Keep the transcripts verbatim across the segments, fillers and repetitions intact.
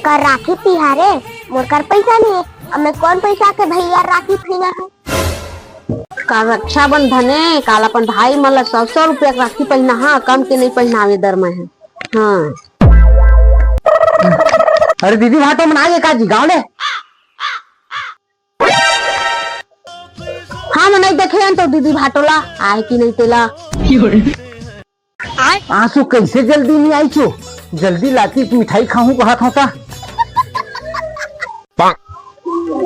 कर राखी तिहार ए, मोर कर पैसा नहीं है। अब मैं कौन पैसा के भैया राखी पहिना है? का रक्षाबंधन ए, काल अपन भाई मन ला सौ सौ रुपया के राखी पहिना, हाँ, कम के नहीं पहिनावे दर में है। हाँ। अरे दीदी, वहाँ तो मना ये का जी गाँव ले। हाँ, मैं नहीं देखे हन तो दीदी भाटोला आए कि नहीं तेला। आंसू कैसे जल्दी नहीं आई छो? जल्दी लाती मिठाई खाहूं कहत होता।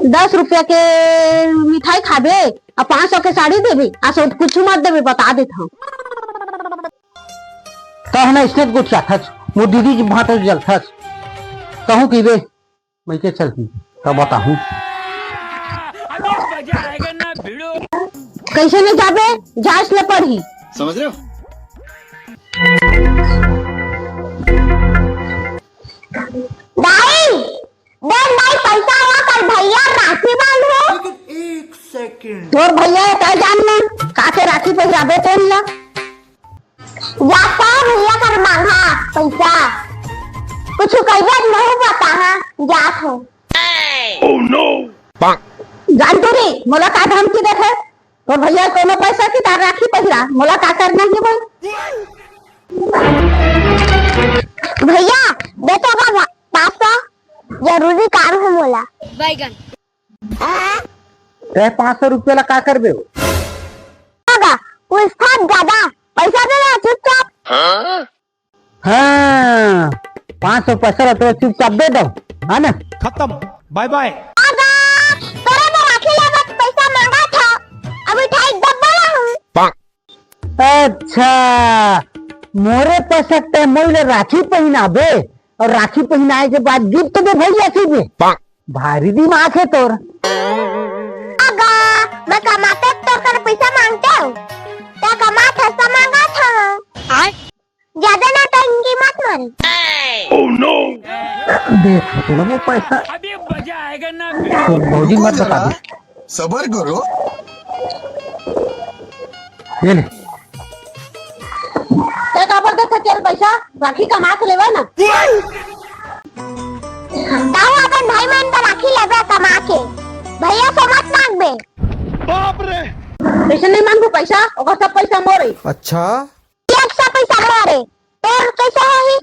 दस रुपया के मिठाई खाबे, आ पाँच सौ के साड़ी देबे, आ सब कुछ मत देबे, बता देत हूँ। तहना इसने गोठिया थस, मोर दीदी जी भाटो जल थस। कहूँ कि बे, मैं के चलती, तब बताहूँ। अभी मजा आएगा ना भिड़ो। कैसे नहीं जाबे? जांच ले पड़ही। समझ रहे हो? दाई, देख दाई, पैसा आया, कल भैया राखी बांध है। लेकिन एक सेकंड। तोर भैया है, तय जान ना, का के राखी पहिराबे तेन ला? जाता भैया कर मांगा पैसा, कुछ कहिए नहीं बताहा, जात हो। Oh no! जान तू रे, मोला का धमकी देथे? तोर भैया कोनो पैसा की तार राखी पहिरा, मोला का करना है बोल? भैया, दे तो बाबा, पाँच सौ, जरूरी काम है मोला। बैगन। तै पाँच सौ रुपया ला का करबे हो? होगा, पूछताछ ज्यादा, पैसा दे दे चुपचाप। हाँ, पाँच सौ पैसा ला तो चुपचाप दे दो, है ना? खत्म, बाय बाय। होगा, तोरे में राखी लेबे पैसा मांगा था, अभी ठाई डब्बा ला हूँ। अच्छा, मोरे पैसा ते मोइले राखी पहिनाबे और राखी पहिनाए के बाद गिफ्ट दे भैया के बे। भारी दिमाग है तोर। अगा, मैं कमाते तो कर पैसा मांगते हो, तो कमात हस तो मांगा था। ज्यादा नौटंकी मत मारे। देख, थोड़ा वो पैसा अभी मजा आएगा ना। तो भौजी मत बता दे। सबर करो। ये ले। ते काबर देथे तेल पैसा? राखी कमा के लेवे ना। ताऊ अपन भाई मन बर राखी लेबे कमा के। भैया से मत मांगबे। बाप रे। ऐसे नहीं मांगू पैसा, ओकर सब पैसा मोरे। अच्छा। एक सौ पैसा मोरे। तोर कैसे होही?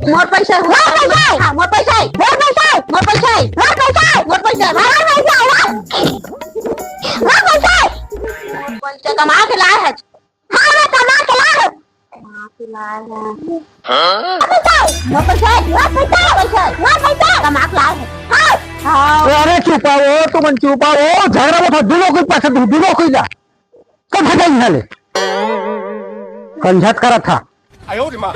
मोर पैसा है। मोर पैसा है। हाँ, मोर पैसा है। मोर पैसा है। मोर पैसा है। मोर पैसा है। मोर पैसा है। मोर पैसा है। मोर पैसा है। पैसा कमा के लाए है। हाँ, मैं कमा के लाए हूँ। कमा के लाए हैं। मोर पैसा है। मोर पैसा है। मोर पैसा है। मोर पैसा है। कमा के लाए हैं। हाँ। हाँ। अरे चुपा वो, तुमन चुपा वो, झगड़ा मत हो, दुनो कोई पैसा दो, दुनो कोई ला। कब हटाई यहाँ ले? कंझत करा था। आयो रे माँ।